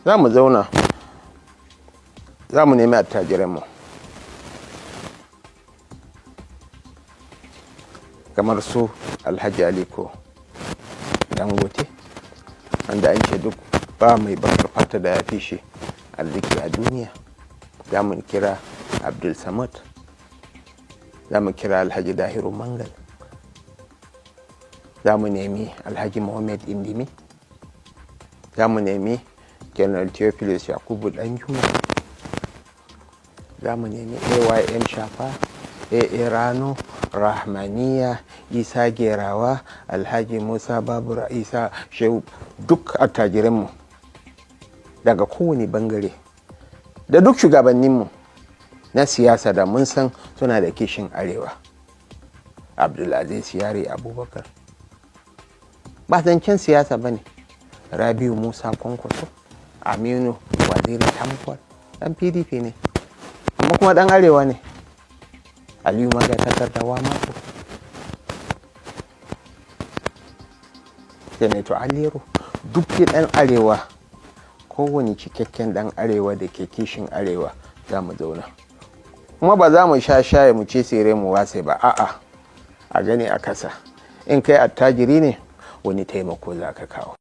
Za mu zauna, za mu nemi attajiranmu kamar su Alhaji Aliko Dangote, wanda an ce duk ba mai bakar fata da ya fi shi arziki a duniya. Za mu kira Abdul Samad, za mu kira Alhaji Dahiru Mangal, za mu nemi Alhaji Mohammed Indimi, za mu nemi General Theophilus Yakubu Danjuma, za mu nemi AYM Shafa, AA Rano, Rahmaniya, Isa Gerawa, Alhaji Musa Babura, Isa Shehu, duk attajiranmu daga kowane bangare da duk shugabanninmu na siyasa da mun san suna da kishin Arewa. Abdulaziz Yari Abubakar, ba zancen siyasa ba ne. Rabiu Musa Kwankwaso, Aminu Waziri Tambuwal, dan PDP ne amma kuma dan Arewa ne. Aliyu Magatakarda Wamakko, Senator Aliero, duk dan Arewa, kowane cikakken dan Arewa da ke kishin Arewa, za mu zauna. Kuma ba za mu sha shaye mu ce tsire mu wase ba. A'a, a gani a kasa, in kai attajiri ne, wani taimako za ka kawo?